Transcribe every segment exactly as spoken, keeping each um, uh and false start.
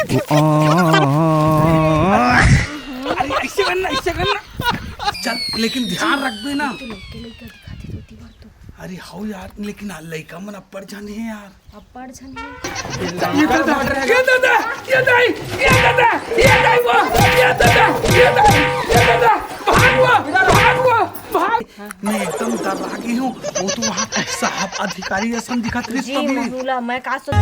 अरे, ऐसे करना, ऐसे करना। चल, लेकिन ध्यान रखबे ना। तो लइके लइका दिखाते तो दीवार तो। अरे हौ यार, लेकिन आ लइका मन अब्बड़ झन हे यार। अब्बड़ झन हे। ये दादा, ये दादा, ये दाई, ये दादा, ये दाई वो, ये दादा, ये दाई, ये दादा, भाग वो, भाग वो, भाग। मैं एकदम डर्रा गे हूँ। वो तो वहाँ साहब अधिकारी असन दिखत रहिस जी, तब ले। महुला, मैं का सोच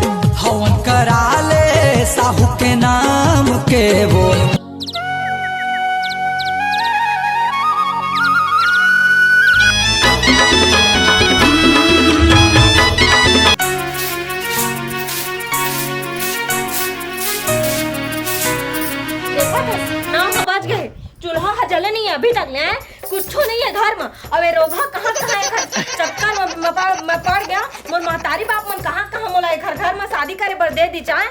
हवन करा ले साहू के नाम के बोल। देखत हस, नाम ह बच गे। चूल्हा ह जले नइ हे अभी तक ले, हैं? कुछो नइ हे घर म। अब ए रोगहा कहाँ कहाँ एखर चक्कर म, म, म, म पड़ गया। मोर महतारी बाप मन कहाँ कहाँ मोला एखर घर म शादी करे बर दे दिस, हैं?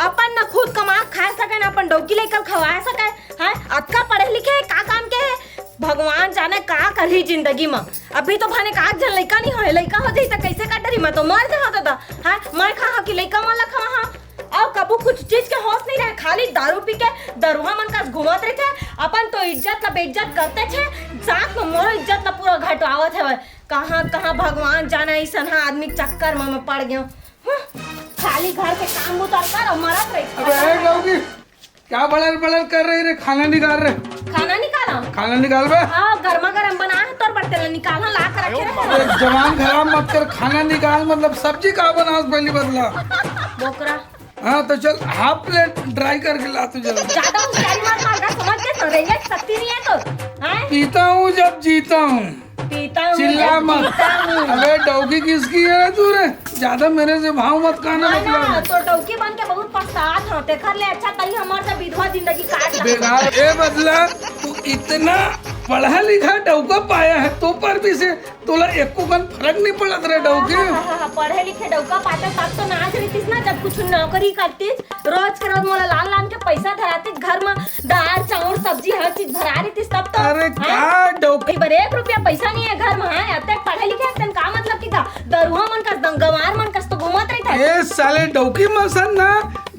अपन न खुद कमा के खा सके, न अपन डौकी लइका ल खवा सके, हैं? अतका पढ़े लिखे हे, का काम के हे? भगवान जाने का करही जिंदगी म। अभी तो भले का झन लइका नइ होय, लइका हो जाही त कइसे का डरही? मैं तो मर जाहूँ दादा, हैं? मैं खाहूँ कि लइका मन ल खवाहूँ? अउ कभू कुछ चीज के होश नइ रहे, खाली दारू पी के दरुहा मन कस घूमत रहिथे। अपन तो इज्जत ला बेइज्जत करतेच हे, साथ म मोरो इज्जत ला पूरा घटवावत हवय। कहाँ कहाँ भगवान जाने अइसन ह आदमी के चक्कर म मैं पड़ गेंव। हं, खाली घर के काम बुता कर अउ मरत रहिथे। अबे ए डौकी, क्या बड़र बड़र कर रही रे? खाना निकाल रे। खाना निकाला? खाना निकाल बे। हाँ, गर्मा गर्म बनाए हे तोर बर, तेला निकालना ला कर रखे रहे। अरे जबान खराब मत कर, खाना निकाल, मतलब सब्जी का बनास पहली बदला। बोकरा। हाँ, तो चल, हाफ प्लेट ड्राई करके ला तू जल्दी। ज्यादा होशियारी मत मार, समझ गे? तो रेंगे शक्ति नइ हे तो, हैं? पीता हूँ जब जीता हूँ। पीता हूँ चिल्ला जब मत। जीता हूँ। अबे, डौकी किसकी है तू रे? ज्यादा मेरे से भाव मत खाना, ना, मतलब। ना, तो डौकी बन के बहुत पछतात हूँ। तेखर ले अच्छा तई हमर से विधवा जिंदगी काट ला। बेकार। ए बदला, तू इतना पढ़ा लिखा डौका पाया है, तो पर भी से तोला एको कन फरक नइ पड़त रे डौकी। हाँ, हाँ, हाँ, पढ़े लिखे डौका पाते तब तो नाच रहितिस ना, जब कुछ नौकरी करतिस, रोज के रोज मोला लान लान के पैसा धरातिस, घर म दाल, चाउर, सब्जी, हर चीज भरा रहितिस तब तो। अरे हाँ? का डौकी? एक बार एक रुपया पैसा नइ हे घर म, हाँ? अतेक पढ़े लिखे हस तेन का मतलब कि का? दरुहा मन कस, गंवार मन कस तो घूमत रहिथस। ए साले डौकी मसन ना,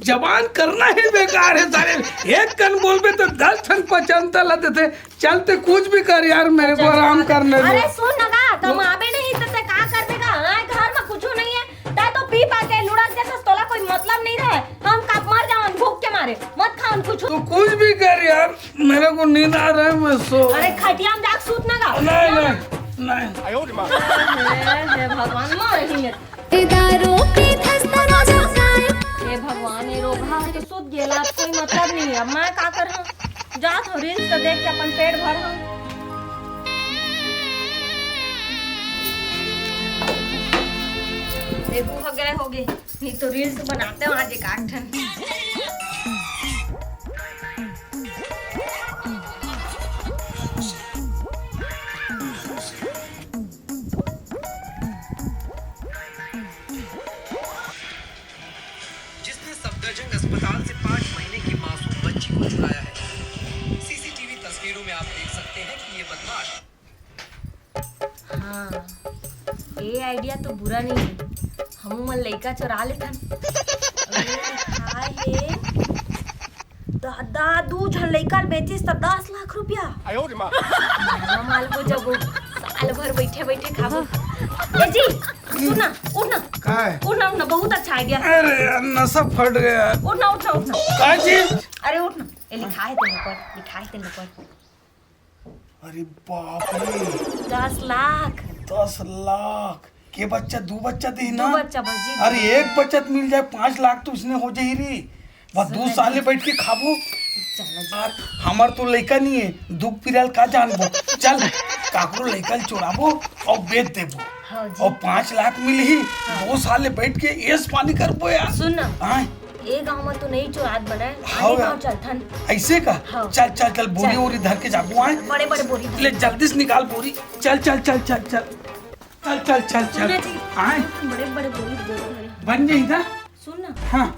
जबान करना ही बेकार है साले। एक कन बोलबे तो दस ठन पचंता ला देथे। चल, ते कुछ भी कर यार, मेरे को आराम करने दे। अरे सुन ना गा, कमाबे नहीं त ते का करबे गा? हाँ, घर म कुछू नइ हे, तैं तो पी पा के लुढ़क जइसे, तोला कोई मतलब नइ रहे। हम का मर जावन भूख के मारे, मत खावन कुछू। तू कुछ भी कर यार, मेरे को नींद आ रहा है, मैं सो। अरे खटिया म जाके सूत ना गा। नहीं, नहीं, नहीं। हे, हे भगवान, मर ही मेरे। ए दारू पीथस त रोज गाय। हे भगवान, ए रोगहा तो सुत गेला, अब कोई मतलब नहीं है। अब मैं का करहूँ? जात हूँ reels तो देख के अपन पेट भरहूँ। देखो, हो गए, हो गए। नहीं तो reels बनाते हैं आज एक आध ठन। जिसने सफदरजंग अस्पताल से पाँच महीने की मासूम बच्ची को छुड़ाया है। सीसीटीवी तस्वीरों में आप देख सकते हैं कि ये बदमाश हाँ, ये idea तो बुरा नहीं है। हमू मन लइका चोरा लेथन। अरे, काय हे? दादा, दू झन लइका ल बेचिस त दस लाख रुपया। आयो रे माँ। नवा माल को जगो, साल भर बैठे बैठे खाबो। ए जी, सुन ना, उठ ना। काय? उठ ना, उठ ना, बहुत अच्छा idea। अरे यार, नशा फट गया यार। उठ ना, उठ ना, उठ ना। काय जी? अरे उठ ना, ये लिखा है तेरे ऊपर, लिखा है तेरे ऊपर। अरे बाप रे। दस लाख। दस लाख। के बच्चा, दू बच्चा दे ना? दू बच्चा बस जी। अरे एक बच्चा त मिल जाए, पाँच लाख तो इसने हो जाही रे। बस सुन दू ना साल जी। ले बैठ के खाबो। चल ना जी। यार, हमर तो लइका नहीं है, दुख पीरा ल का जानबो। चल, काकरो लइका ल चोराबो अउ बेच देबो। हाँ जी। अउ पाँच लाख मिलही, हाँ। दू साल ले बैठ के ऐश पानी करबो यार। सुन ना। हाँ। ए गांव में तो नहीं चुरात बने, हाँ आने यार। गांव चलथन। ऐसे का? हाँ। चल, चल, चल, बोरी चल। वोरी धर के जाबो आए। बड़े, बड़े बोरी धर। ले, जल्दी से निकाल बोरी। चल, चल, चल, चल, चल। चल, चल, चल, चल। सुना जी। आए। बड़े, बड़े बोरी दे दो मेरे। बन जाही ना? सुन ना। हाँ।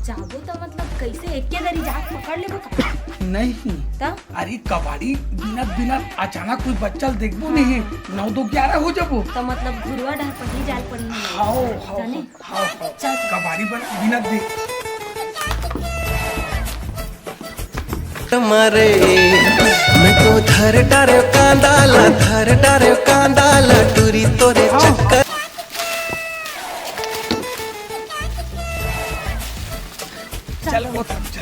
जाबो तो मतलब कैसे एके दरी जाके पकड़ लेबो का? नहीं। तब? अरे कबाड़ी बिना, बिना अचानक कोई बच्चा ल देखबो नहीं। हाँ। नौ दो ग्यारह हो जाबो। तो मतलब घुरवा डहर पटी जाल पड़ी है। हाओ, हाओ, जाने? हाओ, हाओ। चल। कबाड़ी बन-, बिना देख। मारे। मैं तो धर डारे कांदा ला, धर डारे कांदा ला, टूरी तोरे चक्कर। चल, वो तरफ चल।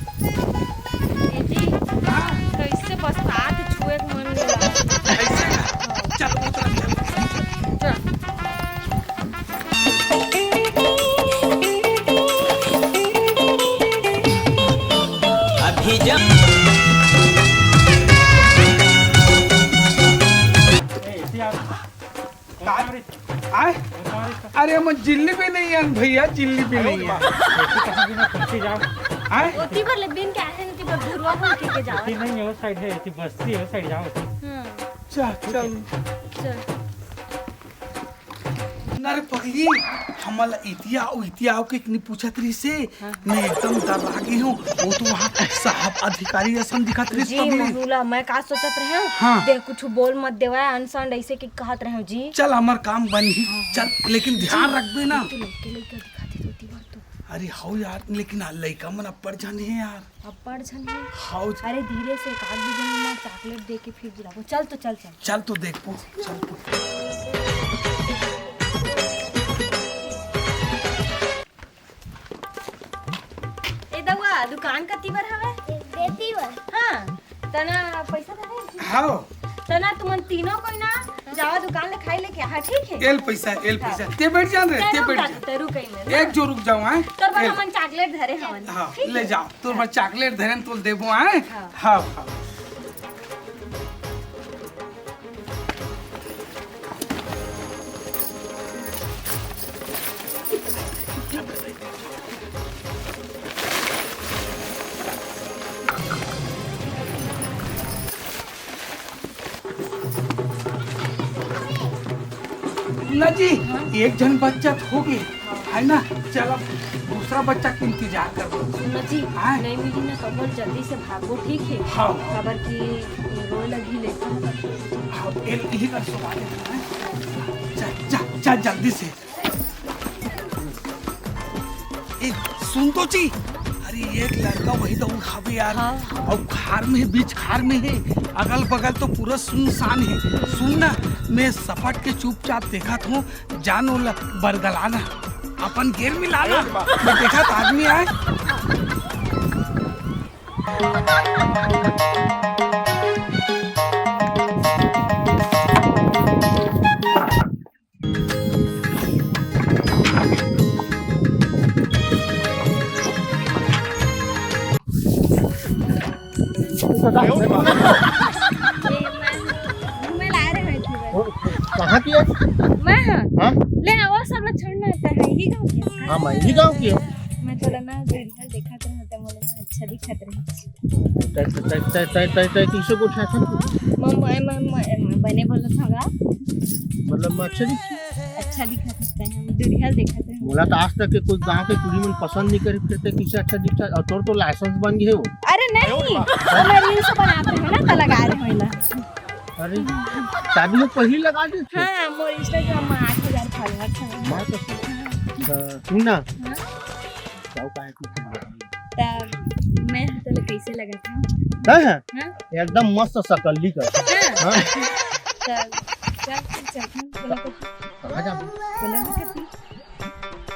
ए जी, कैसे बरसात छुए के मन नहीं लगा। ऐसे ना? चल, उतर, चल। चल। अभी जब आए? अरे, मैं जिल्ली भी नहीं है भैया, जिल्ली भी नहीं है। आए? ओती बर ले बिन के आए हैं, ओती बर घुरवा बोल के, के जाओ। नहीं है, वो साइड है, ये बस्ती है, वो साइड जाओ। हाँ। चल, चल। चल। ना रे पगली, हमला इतिया अउ इतिया अउ के नहीं पूछत रहिस हे। हाँ। मैं एकदम डर्रा गे हूँ। वो तो वहाँ साहब अधिकारी असन दिखत रहिस जी, पगली। महुला, मैं का सोचत रहे हूँ? हाँ। देख, कुछ बोल मत देवा, अनसन ऐसे के कहत रहे हूँ जी। चल, हमर काम बन ही। हाँ। चल, लेकिन ध्यान रखबे ना। तो लइके लइका दिखाते तो ओती बर तो। अरे हौ यार, लेकिन आ लइका मन अब्बड़ झन हे यार। अब्बड़ झन हे। हौ। अरे धीरे से, एक आध दू झन ला चॉकलेट दे के फिर बुलाबो। चल तो चल, चल। चल तो देखबो, चल तो। ए दउआ, दुकान कती बर हवय? देती बर। हाँ, तना पैसा दे दे। हाँ। तना तुमन तीनों कोई ना जावा दुकान ले खाई लेके, हाँ, ठीक है? एल पैसा, एल हाँ। पैसा। ते बैठ जान रे, ते ते रुक बैठ जा, जा। ते रुक कहीं में, एक जो रुक जाओ, हाँ? तोर बर एल। हमन चॉकलेट धरे हवन। हाँ, ठीक ले है? जाओ। तोर बर चॉकलेट धरे तो देबो, हाँ? हाँ। हाँ, हाँ। ना जी, एक झन बच्चा तो हो गे, है ना? चल, अब दूसरा बच्चा के इंतजार करबो। सुन ना जी, हाँ। नहीं मिली ना तो बोल, जल्दी से भागो, ठीक है? हाँ। काबर कि रोए लगी लइका। हाँ, ए, यही कर सो बात है, हैं? जा, जा, जा जल्दी से। ए, सुन तो जी, अरे एक लड़का वही तो उठावे यार, हाँ। अउ खार में, बीच खार में हे, अगल बगल तो पूरा सुनसान हे। सुन ना, मैं सपट के चुपचाप देखत हूँ, जान ओला बरगलाना, अपन गेर मिलाना। मैं देखत आदमी आए। ये मैं घूमे ला रहे हैं इधर। वो कहाँ की है? मैं हाँ। हाँ? ले ना, वो सब लोग छोड़ना होता है, यही गाँव के। हाँ, मैं यही गाँव की हूँ। मैं थोड़ा ना वीडियो देखत रहता, मोला ना अच्छा दिखत रहे। तै, तै, तै, तै, तै, तै, तै, तै, किसे को उठाया था? मैं, मैं, मैं, मैं, मैं बने बोला था गा। मतलब, मैं अच्छा दिख- अच्छा दिखत रहता है, हम दुरिहा देखत रहे। मोला तो आज तक के कोई गांव के टूरी मन पसंद नहीं करे, फिर ते किसे अच्छा दिखता है? और तोर तो लाइसेंस बन गए हो। अरे नहीं, तो मैं रील्स बनाते हैं ना, तो लगा रहे हो ना। अरे, शादी में पहली लगा दी थी? हाँ, मोर Instagram में आठ हजार फॉलोअर था। मैं तो, तो सुन ना। हाँ? जाओ, काहे की? तब मैं तोला कैसे लगा था? हाँ, हाँ। हाँ? एकदम मस्त सकल लिख। हाँ। हाँ। चल, चल, चल, चल, बोला तो। कहाँ जा? बोला ना कभी।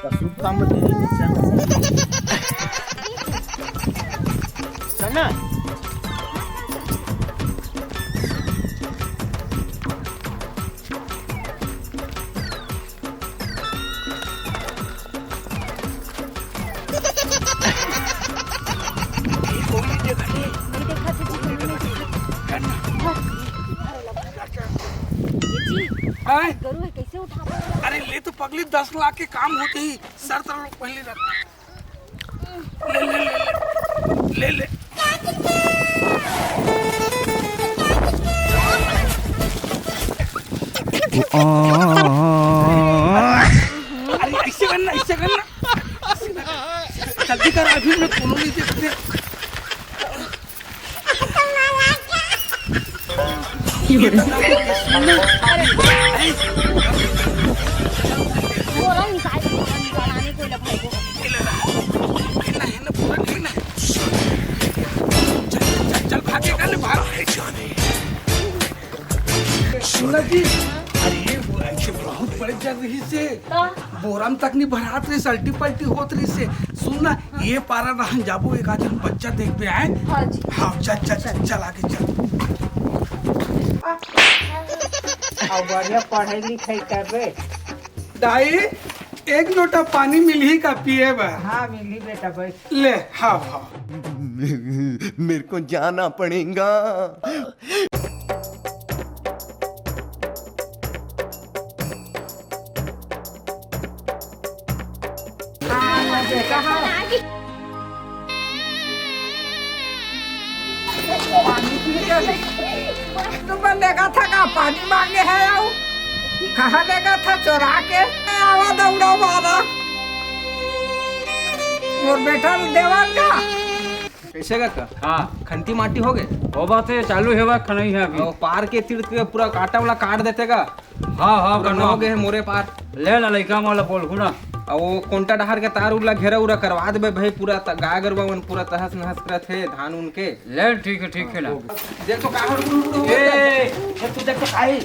तो शुभ काम में तेरी इच्छा। चल ना। आय? गरु है, कैसे उठा पाएगा? अरे ले तो पगली, दस लाख के काम होते ही सर तर लोग पहले रख। ले, ले, ले, ले। ले, ले। करना, ऐसे करना। जल्दी कर, अभी मैं कोनो नहीं देखते। बोला निकाल, बोला निकाल, आने को लग भाई को। खेलना है ना, पूरा खेलना है। चल, चल, चल, चल, भाग, निकाल, भाग। सुना जी, अरे वो ऐसे बहुत बड़े जरूरी से का? बोरा म तक नहीं भरात रहिस, अल्टी पल्टी होत रहिस। सुन ना, ये पारा रहन जाबो, एक आध झन बच्चा देखबे आए। हाँ जी। हाँ, चल, चल, चल, चल, आगे चल। अब बढ़िया पढ़ाई लिखाई करबे। दाई, एक लोटा पानी मिलही का पिए बर? हाँ, मिलही बेटा, बैठ। ले, हाँ, हाँ। मेरे को जाना पड़ेगा। तुमन देखा था का पानी मांगे है, आऊ कहाँ देखा था चोरा के आवा दौड़ा मारा। मोर बेटा देवन का। कैसे का? हाँ। खंती माटी हो गए? हो बात है, चालू है, वह खनई है अभी। और पार के तीर के पूरा काटा वाला काट देते का? हाँ, हाँ, पूरा बनवा। हो गए है मोरे पार। ले ना, लइका मोला बोलहू ना। और वो कोंटा डहार के तार उर ला घेरा उरा करवा देबे भाई, पूरा त-, गाय गरुआ मन पूरा तहस नहस करत हे धान उन के। ले, ठीक है, ठीक है ना। देख तो का हो, ए, ए, तू देख तो का है?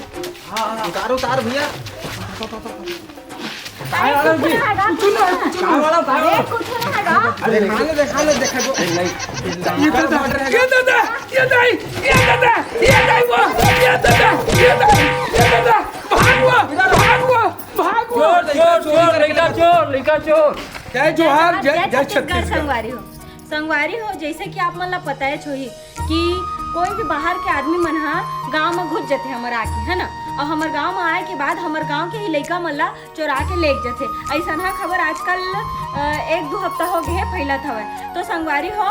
हाँ, हाँ, उतार, उतार भैया। काय वाला जी? कुछ ना, कुछ ना। काय वाला, काय वाला? अरे, कुछ ना है गा। अरे, देखा ले, देखा ले, देखा दो। ए, नहीं, ये दादा, ये दादा, ये दाई, ये दादा, ये दाई वो, ये दादा, ये दादा, ये दादा, भाग वो, भाग वो, भाग वो। चोर, चोर, चोर, लइका चोर, लइका चोर। जय जोहार, जय, जय जय छत्तीसगढ़ छत्तीसगढ़। संगवारी हो। संगवारी हो, जैसे कि आप मन ला पता है छोही कि कोई भी बाहर के आदमी मन ह गांव म घुस जथे हमर आके, है ना? और हमर गांव म आए के बाद हमर गांव के ही लइका मन ला चोरा के लेग जथे। अइसन ह खबर आजकल, अ, एक दू हफ्ता हो गए हे फैलत हवय। तो संगवारी हो,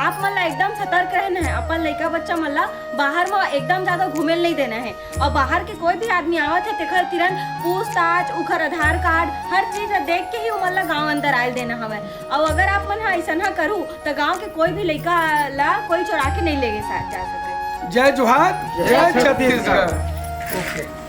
आप मन ला एकदम सतर्क रहना है, अपन लइका बच्चा मन ला बाहर म एकदम ज्यादा घूमे ल नहीं देना है। और बाहर के कोई भी आदमी आवत है, तेखर तिरंत पूछताछ, उखर आधार कार्ड, हर चीज ला देख के ही उमन ला गांव अंदर आयल देना हवय। और अगर आप मन ह अइसन ह करू, त गांव के कोई भी लइका ला कोई चोरा के नहीं लेगे सा-, जा सके। जय जोहार, जय जय छत्तीसगढ़। छत्तीसगढ़। OK।